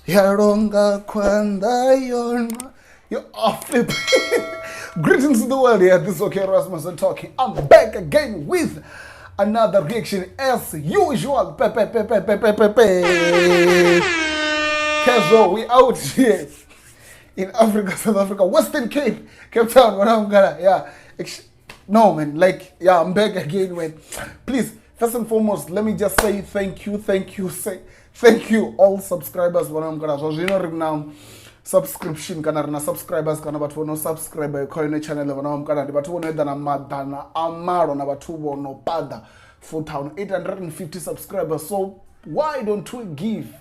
Ya longa khwanḓa yo nwa yo off. Greetings to the world here. This is okay Rasmus and talking. I'm back again with another reaction as usual. Pe pe pe pe pe pe pe pe. Kezo, we out here in Africa, South Africa, Western Cape, Cape Town. What I'm gonna, yeah. No, man, like, yeah, I'm back again, man. Please, first and foremost, let me just say thank you, say thank you all subscribers. What I'm gonna, so you know, now subscription kana rina subscribers kana vhathu vho no subscribe kha yone channel vhona vha mukala ndi vhathu vho no eḓana 800 na vhathu vho no paḓa 4850 subscribers. So why don't we give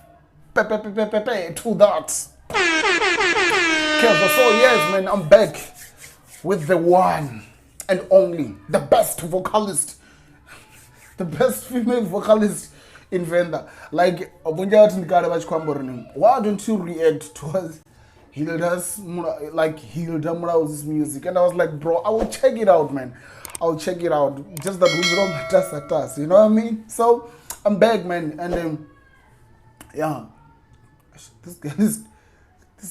pe pe pe pe pe pe to that? Kevo. So yes, man, I'm back with the one and only, the best vocalist, the best female vocalist in Venda. Like vhunzhi ha vhathu ndi kale vha tshi khou amba uri ni, why don't you react towards Hilda's like Hilda Mulauzi's music? And I was like, bro, I will check it out, man. I'll check it out. Just that we matasa tas, you know what I mean? So I'm back, man, and yeah, this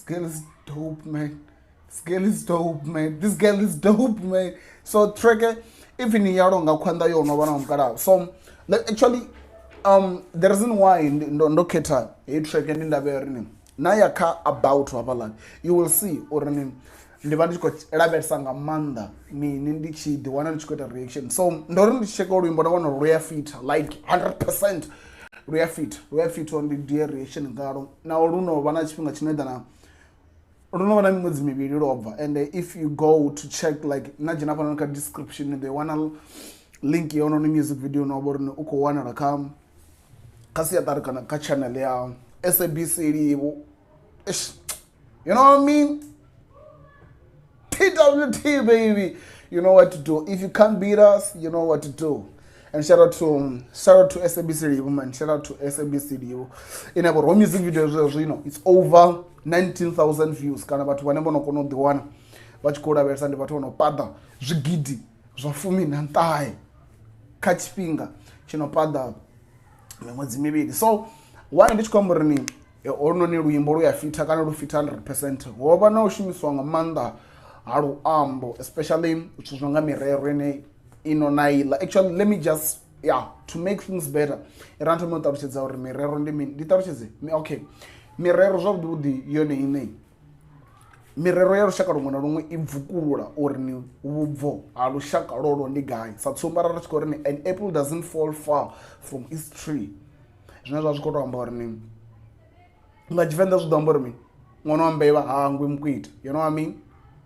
girl is dope, man. This girl is dope, man. This girl is dope, man. So track even ya longa khwanḓa yo no vha na mukalaha. So like, actually, the reason why ndo khetha heyi track ndi ndavha ya uri ni na ya kha about hafhaḽani, you will see uri ni ndi vha ndi tshi khou lavhelesa nga maanḓa mini ndi tshi ḓi wana ndi tshi khou ita reaction. So ndo ri ndi tshi tsheka luimbo nda wana uri lu ya fita like 100%, lu ya fita, lu ya fita uri ndi die reaction ngalo naho lu no vha na tshifhinga tshino eḓana, lu no vha na miṅwedzi mivhili lwo bva. And if you go to check, like na dzhena hafhanoni kha description, ni ḓo i wana link ya hononi music video no vha uri u khou wanala kha siaṱari kana kha channel ya SABC Livhu. Ish, you know what I mean? TWT, baby. You know what to do. If you can't beat us, you know what to do. And shout out to SABC Livhu, man. Shout out to SABC Livhu. Ine vho music video zwe zwino it's over 19,000 views kana vhathu vhane vho no kona u ḓiwana vha tshi khou lavhelesa ndi vhathu vho no paḓa 19,000 kha tshifhinga tshino paḓa miṅwedzi mivhili. So why ndi tshi khou amba uri ni holunoni luimbo lu ya fitha kana lu fitha 100%, ho vha na u shumiswa nga maanḓa ha luambo, especially zwithu zwi no nga mirero ine ino na iḽa. Actually, let me just, yeah, to make things better, i ra thoma u ṱalutshedza uri mirero ndi mini. Ndi ṱalutshedze. Okay, mirero zwavhuḓi vhuḓi yone ine mirero ya lushaka luṅwe na luṅwe i bvukulula uri ni vhubvo ha lushaka lwolwo ndi gai. Sa tsumbo, arali ri tshi khou ri ni "An apple doesn't fall far from its tree", zwine zwa zwi khou tou amba uri ni nga Tshivenḓa zwi ḓo amba uri mini? Ṅwana wa mbevha hangwi mukwita, you know what I mean?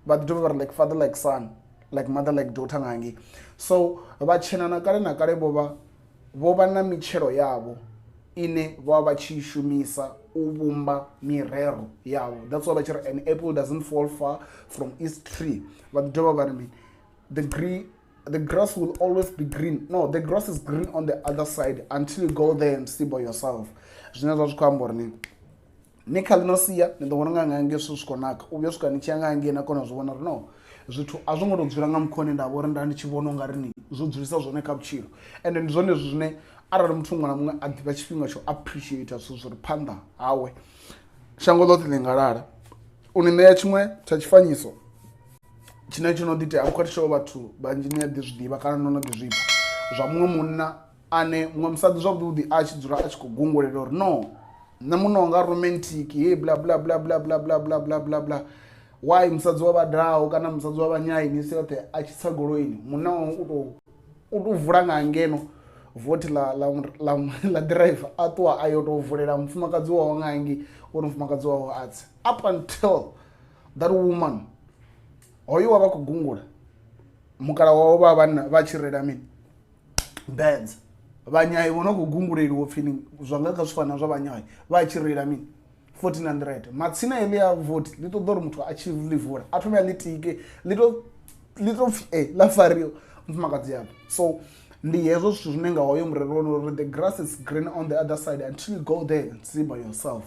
Vha ḓi dovha vha ri like father like son, like mother like daughter nga ngei. So vhatshena na kale na kale vho vha na mitshelo yavho ine vha vha tshi shumisa u vhumba mirero yavho. That's why vha tshi ri "An apple doesn't fall far from its tree". Vha ḓi dovha vha ri mini? The grass will always be green, no, the grass is green on the other side until you go there and see by yourself. Zwine zwa zwi khou amba uri ni kha ḽino sia ni ḓo vhona nga ngei zwithu zwi khou naka, u vhuya swika ni tshi ya nga ngei na kona u zwi vhona uri no, zwithu a zwo ngo to dzula nga mukho une nda vha uri nda ndi tshi vhona ungari ni zwo dzulisa zwone kha vhutshilo. Ende ndi zwone zwithu zwine arali muthu muṅwe na muṅwe a ḓivha tshifhinga tsho appreciate zwithu zwi re phanḓa hawe, shango ḽoṱhe ḽi nga lala. U ni ṋea tshiṅwe tsha tshifanyiso tshine tsho no ḓi itea, I'm quite sure vhathu vhanzhi ni a ḓi zwi ḓivha kana no no ḓi zwi pfha, zwa muṅwe munna ane muṅwe musadzi zwavhuḓi vhuḓi a tshi dzula a tshi khou gungulela uri no, nṋe munna wanga romantic he, bla bla bla bla bla bla bla bla bla bla. Why musadzi wa vhadaho kana musadzi wa vhanyai misi yoṱhe a tshi tsa goloini, munna wawe u to vula nga ngeno vothi ḽa driver, a ṱuwa a yo tou vulela mufumakadzi wawe nga ngei uri mufumakadzi wawe a tse, up until that woman hoyo wa vha khou gungula mukala wawe vha vhanna vha tshi reila mini Benz, vhanyai vho no khou gunguleliwa pfini zwanga kha zwifana zwa vhanyai vha tshi reila mini 1400. Matsina heḽi ya vothi ḽi ṱoḓa uri muthu a tshi ḽi vula a thome a ḽi tike, ḽi to pfhi e ḽa fariwa mufumakadzi yavho. So ndi hezwo zwithu zwine nga hoyo murero wone uri "The grass is green on the other side until you go there and see by yourself".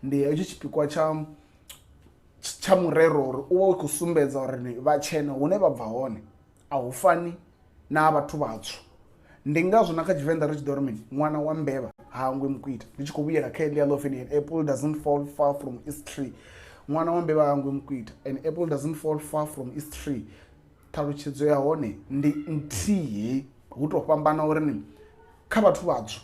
Ndi hetsho tshipikwa tsha murero uri u vha u khou sumbedza uri ni vhatshena hune vha bva hone a hu fani na vhathu vhatswu. Ndi ngazwo na kha Tshivenḓa ri tshi ḓo ri mini? Ṅwana wa mbevha. hangwe mukwita. Ndi tshi khou vhuyela kha heḽia ḽo pfhi an apple doesn't fall far from its tree. Ṅwana wa mbevha hangwe mukwita, an apple doesn't fall far from its tree. Ṱhalutshedzo ya hone ndi nthihi, hu to fhambana uri ni kha vhathu vhatswu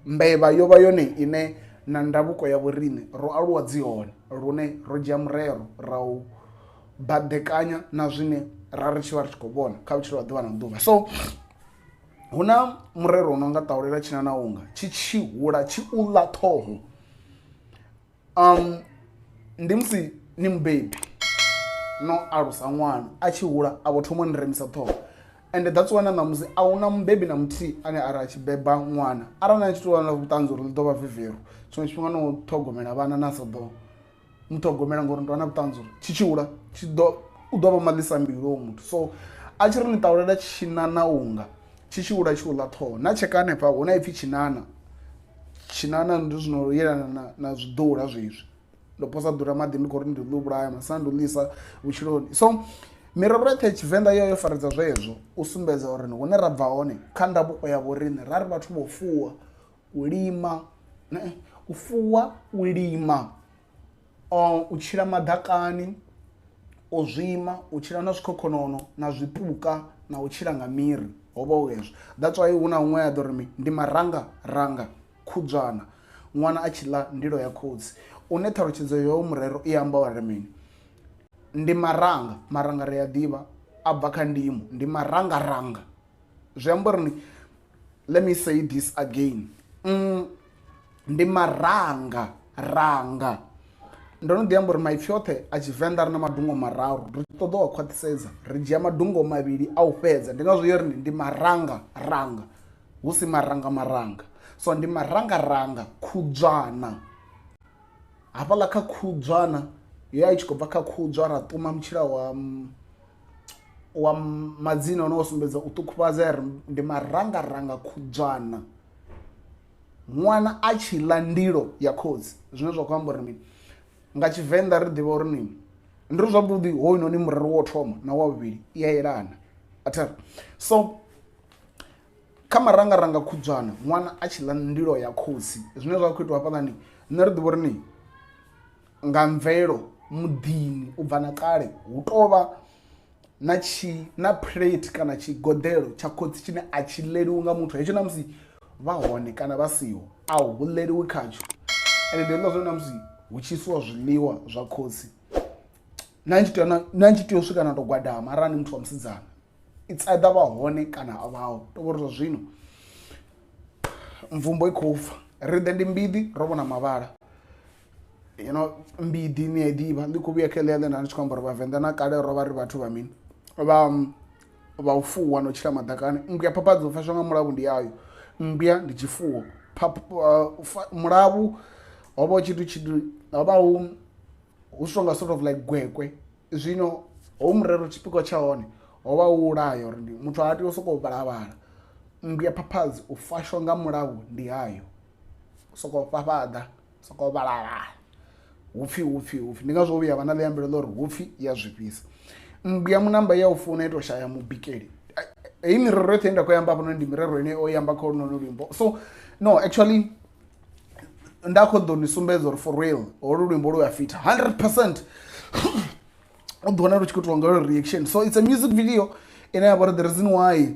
mbevha yo vha yone ine na ndavhuko ya vhoriṋe ro aluwa dzi hone, lune ro dzhia murero ra u baḓekanya na zwine ra ri tshi vha ri tshi khou vhona kha vhutshilo ha ḓuvha na ḓuvha. So hu na murero u no nga ṱahulela tshina na unga tshi tshi hula tshi u ḽa ṱhoho. Ndi musi ni mubebi no alusa ṅwana a tshi hula a vho thoma u ni remisa ṱhoho, ende that's why na ṋamusi a huna mubebi na muthihi ane ari a tshi beba ṅwana arali na tshi tou vha na vhuṱanzi uri ḽi ḓo vha veveru, tshiṅwe tshifhinga no ṱhogomela vhana na sa ḓo muṱhogomela ngori ndo vha na vhuṱanzi uri tshi tshi hula tshi ḓo u ḓo vha maḽisa mbilu hoyo muthu. So a tshi ri ni ṱahulela tshinana unga tshi tshi hula tshi u ḽa ṱhoho. Na tsheka hanefha hu na ipfhi tshinana, tshinana ndi zwino yelana na zwiḓula zwezwi. Ndo posa ḓula maḓi ndi khou ri ndi ḽi vhulaya masana ndi u ḽisa vhutshiloni. So mirero yoṱhe ya Tshivenḓa yo yo faredza zwezwo u sumbedza uri hune ra bva hone kha ndavhuko ya vhoriṋe ra ri vhathu vho fuwa, u lima, u fuwa, u lima, u tshila maḓakani, u zwima, u tshila na zwikhokhonono na zwipuka na u tshila nga miri, ho vha hu hezwo. That's why hu na huṅwe ya ḓo ri ndi maranga ranga khudzwana ṅwana a tshi ḽa ndilo ya khotsi. Une ṱhalutshedzo yo murero i amba uri mini? Ndi maranga, maranga ri a ḓivha a bva kha ndimo, ndi maranga ranga. Zwi amba uri let me say this again. Ndi maranga ranga. Ndo no ḓi amba uri maipfi oṱhe a Tshivenḓa ri na madungo mararu, ri ṱoḓa u a khwaṱhisedza ri dzhia madungo mavhili a u fhedza. Ndi ngazwo yo ri ndi maranga ranga hu si maranga maranga. So ndi maranga ranga khudzwana. Hafhaḽa kha khudzwana yo ya i tshi khou bva kha khudzwa ra ṱuma mutshila wa madzina one wa sumbedza u ṱukhufhadza ya ri ndi marangaranga khudzwana. Ṅwana a tshi ḽa ndilo ya khotsi, zwine zwa khou amba uri mini? Nga Tshivenḓa ri ḓivha uri ni ndi ri zwavhuḓi hoyunoni murero wo thoma na wa vhuvhili i a yelana athari. So kha marangaranga khudzwana ṅwana a tshi ḽa ndilo ya khotsi, zwine zwa khou itiwa hafhaḽani nṋe ri ḓivha uri ni nga mvelo muḓini u bva na kale hu tovha na tshi na plate kana tshigoḓelo tsha khotsi tshine a tshi ḽeliwi nga muthu hetsho na musi vha hone kana vha siho a hu ḽeliwi khatsho. Ende ndi hezwiḽa zwine na musi hu tshi isiwa zwiḽiwa zwa khotsi na tshi tea na tshi tea u swika na to gwadama arali ni muthu wa musidzana, it's either vha hone kana a vhaho. To vhori zwa zwino mvumbo i khou fa, riṋe ndi mbiḓi ro vhona mavhala. You know, mbiḓi ni a i ḓivha, ndi khou vhuya kha heḽia ḽe nda ndi tshi khou amba uri vhavenḓa na kale ro vha ri vhathu vha mini, vha u fuwa na u tshila maḓakani. Mmbwa phapha dzo fashwa nga mulavhu ndi yayo, mmbwa ndi tshifuwo, mulavhu ho vha hu tshithu tshithu ho vha hu hu zwithu nga sort of like gwekwe. Zwino hoyu murero tshipikwa tsha hone ho vha hu u laya uri ndi muthu ha tei u sokou vhalavhala. Mmbwa phaphadzi u fashwa nga mulavhu ndi hayo, u sokou fhafhaḓa soko vhalavhala hupfi hupfi hupfi. Ndi ngazwo vhuya vha na ḽiambelo ḽa uri hupfi ya zwifhisa. Mmbwa ya munamba ya u funa i to shaya mubikeli. Heyi mirero yoṱhe ine nda khou amba hafhanoni ndi mirero ine o amba kha holunoni luimbo. So no actually nda khou ḓo ni sumbedza uri for real holu luimbo lu ya fitha 100%. U ḓi wana lu tshi khou itiwa nga reaction. So it's a music video ine ya vha uri the reason why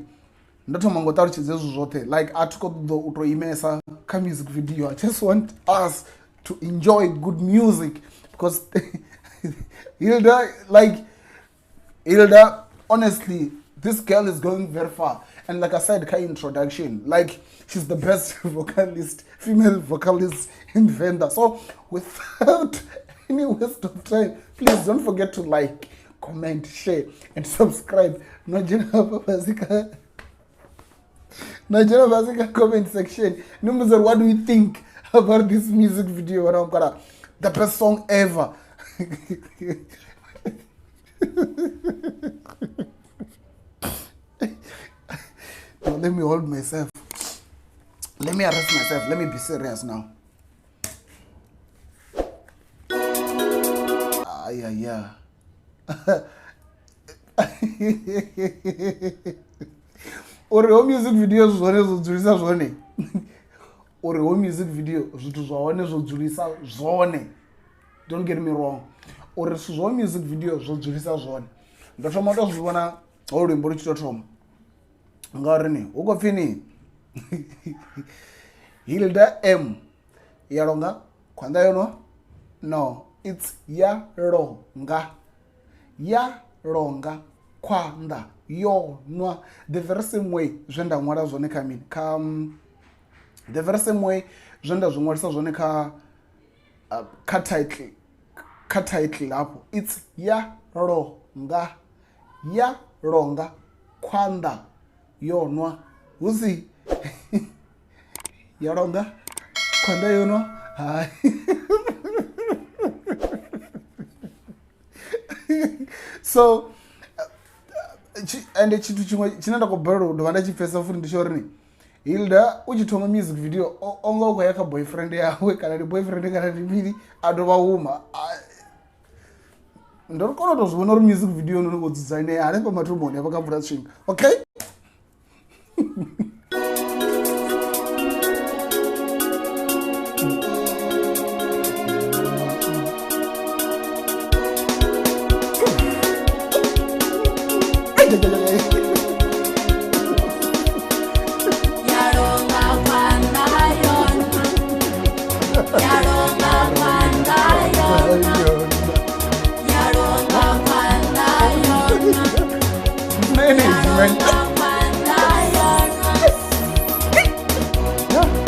ndo thoma ngo ṱalutshedza hezwo zwoṱhe, like a thi khou ṱoḓa u to imesa kha music video. I just want us to enjoy good music because Hilda, like Hilda, honestly, this girl is going very far. And like I said, her introduction, like she's the best vocalist, female vocalist in Venda. So without any waste of time, please don't forget to like, comment, share, and subscribe. No Nigeria comment section. Numbers, what do you think about this music video? The best song ever. No, let me hold myself. Let me arrest myself. Let me be serious now. Yeah, yeah. Uri ho music video zwone zwo dzulisa zwone. uri ho music video zwithu zwa hone zwo dzulisa zwone. Don't get me wrong, uri zwithu zwa music video zwo dzulisa zwone. Ndo thoma u to zwi vhona ho luimbo lu tshi to thoma, ngauri ni hu khou pfhi ni Hilda M ya longa khwanḓa yo nwa. No, it's ya longa, ya longa khwanḓa yo nwa. The very same way zwe nda ṅwala zwone kha mini, kha the very same way zwe nda zwi ṅwalisa zwone kha kha title, kha title hafho, it's ya longa, ya longa khwanḓa yo nwa, hu si ya longa khwanḓa yo nwa. Hai. So ende tshithu tshiṅwe tshine nda khou balelwa u dovha nda tshi pfhesesa futhi ndi tsha uri ni Hilda u tshi thoma music video o nga u khou ya kha boyfriend yawe, kana ndi boyfriend kana ndi mini, a dovha huma. Ndo ri kona u tou zwi vhona uri music video no ngo dzudzanyea hanefha mathomoni hafha kha mvula tswinga. Okay.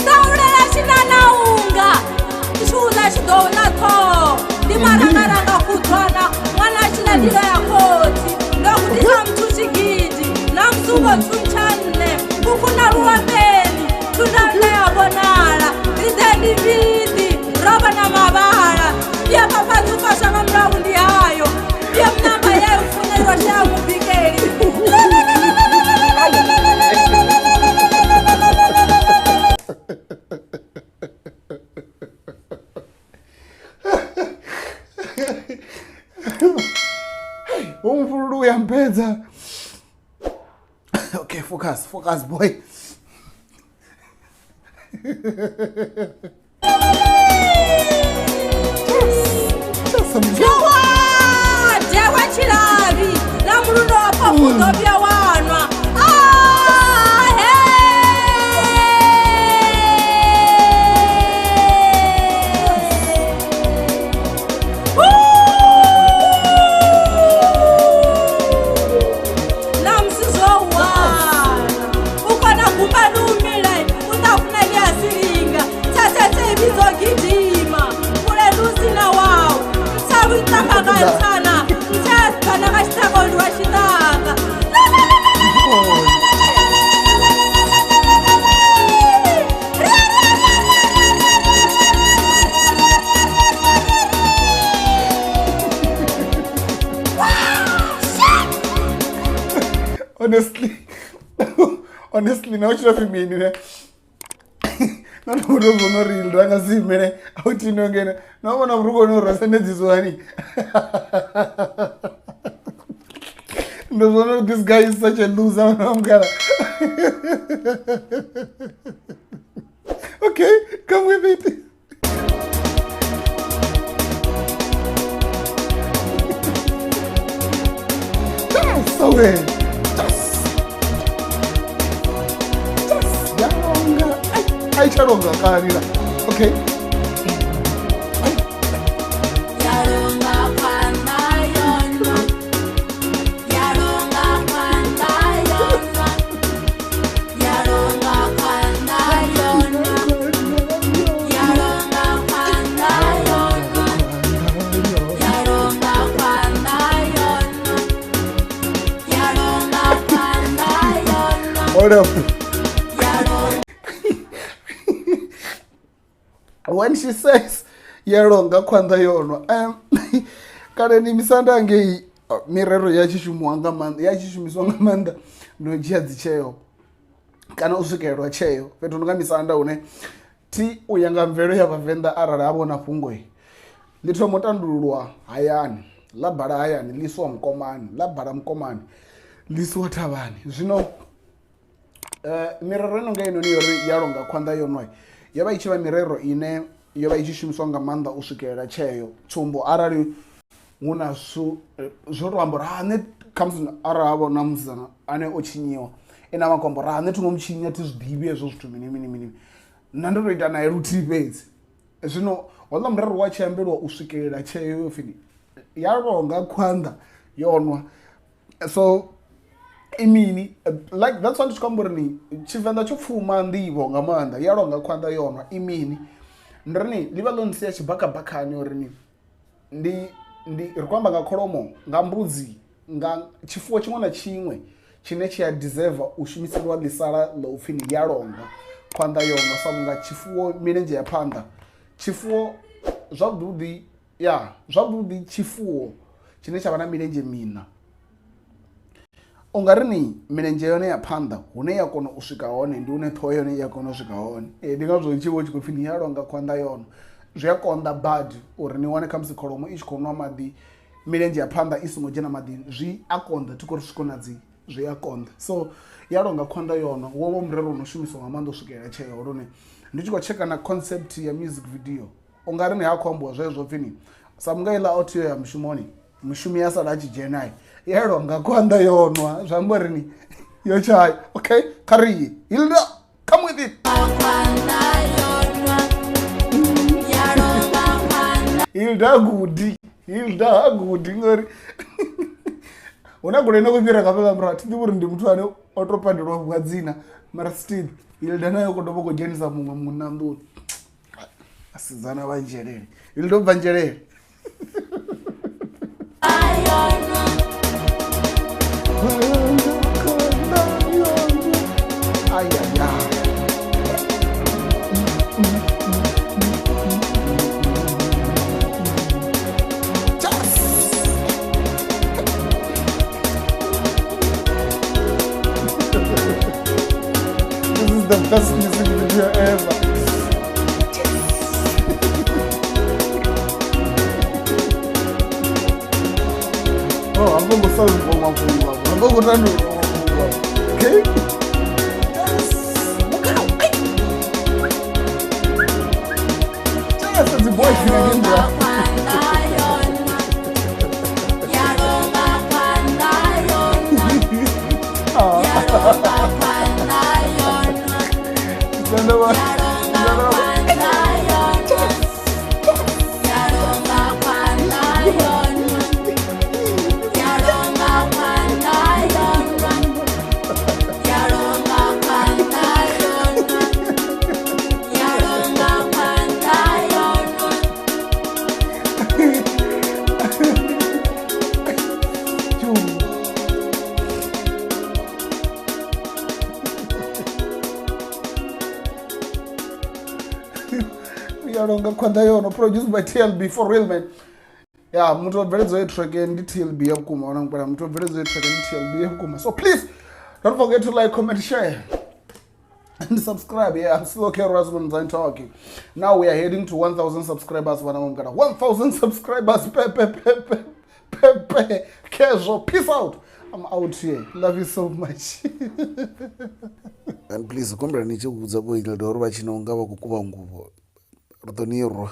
Ṱahulela tshinana unga tshiuḽa tshi ḓo ḽa ṱhoho ndi marangaranga khuḓwana ṅwana a tshi ḽa ndilo ya khotsi ndo gudisa muthu tshigidi na musungo thuntsha nṋe khukhuna luwambeni thunda nṋe ya vhonala riḓe ndi vhiḓi ro vhona mavhala ndi ya fhafhadzi u fasha nga murahu ndi hayo ndi ya munamba ya u funelwa shaya mubikeli. Umfululu uyampedza. Okay, focus, focus boy. Dewa tshilavhi na mulundo wa phofu ḓo vhuya wanwa. Namusi zwo wana u kona gumba lumile u ṱafuna ḽi a silinga tsetsetse i vhidzwa gidima kule ndi u sina wau ntsa lu tamba nga ntsana ntsa bana nga tshiṱaka ndi wa tshiṱaka. Honestly, na u tshi to pfi mini ne na ndo to vhona uri Hilda nga si imele a u tini ngena na vhona vhurukhu hone uri sendedziso hani. Ndo vhona uri this guy is such a loser. Mukala. Okay, come with it. So weird. Ai tshalonga kani la. Okay. Hold up. When she says yalonga khwanḓa yonwa, kale ni misanda ngei mirero ya tshi shumiwa nga maanḓa, ya tshi shumiswa nga maanḓa ndo dzhia dzi tsheo kana u swikelelwa tsheo fhethu nga misanda hune thi u ya nga mvelo ya vhavenḓa arali ha vhona fhungo ḽi thoma u tandululwa hayani, ḽa bala hayani ḽi isiwa mukomani, ḽa bala mukomani ḽi isiwa thavhani. Zwino mirero ino nga inoni yori ya longa khwanḓa yo nwa Yo vha i tshi vha mirero ine yo vha i tshi shumiswa nga maanḓa u swikelela tsheo. Tsumbo, arali hu na zwithu zwo to amba uri ha nṋe khamusi arali ha vha na musidzana ane o tshinyiwa ene a vha khou amba uri ha nṋe thi ngo mutshinya thi zwi ḓivhi hezwo zwithu mini mini mini nṋe ndo to ita naye luthihi fhedzi. Zwino houḽa murero wa tshi ambeliwa u swikelela tsheo yo pfhi ya longa khwanḓa yo nwa so i mini like that's why ndi tshi khou amba uri ni tshivenḓa tsho pfuma nḓivho nga maanḓa ya longa khwanḓa yo nwa i mini ndi ri ni ḽi vha ḽo ntsia tshibakabakhani uri ni ndi ndi ri khou amba nga kholomo nga mbudzi nga tshifuwo tshiṅwe na tshiṅwe tshine tshi a deserve u shumiseliwa ḽisala ḽa upfhi ni ya longa khwanḓa yo nwa sa vhunga tshifuwo milenzhe ya phanḓa tshifuwo zwavhuḓi vhuḓi ya zwavhuḓi vhuḓi tshifuwo tshine tsha vha na milenzhe miṋa u nga ri ni milenzhe yone ya phanḓa hune ya kona u swika hone ndi hune ṱhoho yone ya kona u swika hone ee ndi ngazwo tshi vho tshi khou pfhi ni ya longa khwanḓa yono zwi a konḓa badi uri ni wane khamusi kholomo i tshi khou nwa maḓi milenzhe ya phanḓa i songo dzhena maḓini zwi a konḓa thi khou ri zwi konadzei zwi a konḓa so ya longa khwanḓa yono wo vha murero no shumiswa nga maanḓa u swikelela tsheo lune ndi tshi khou tsheka na concept ya music video u nga ri ni ha khou ambiwa zwezwo pfhi ni sa vhunga iḽa authi yo ya mushumoni mushumi a sala a tshi dzhena ya longa khwanḓa yo nwa zwi amba uri ni yo tshaya okay kha ri ye Hilda come with it Hilda gudi Hilda gudi ngori hu na goloi ino khou fhira nga fhaḽa murahu thi ḓivhi uri ndi muthu ane o to pandelwa nga dzina mara still Hilda nayo khou dovha khou dzhenisa muṅwe munna nḓuni vhasidzana vha nzhelele Hilda bva nzhelele Ay, ay, ay. This is the best music video ever. Oh, hafho ngo solve mafhungo afho. Hafho ngo tandulula mafhungo afho. Okay? Yes. Yes, it's a boy again, bro. Ya longa khwanḓa yono produced by TLB for real man. Ya muthu wa bveledza heyi track ndi TLB ya vhukuma wana ngwela muthu wa bveledza heyi track ndi TLB ya vhukuma. So please don't forget to like, comment, share and subscribe. Yeah, I'm still okay, Rasmus I'm talking. Now we are heading to 1,000 subscribers. Vana vamukana 1,000 subscribers. Pe pe pe pe pe pe. Casual. Peace out. I'm out here. Love you so much. And please kumbela ni tshi vhudza vho Hilda uri vha tshi no nga vha khou kuvha nguvho ri ḓo ni rwa.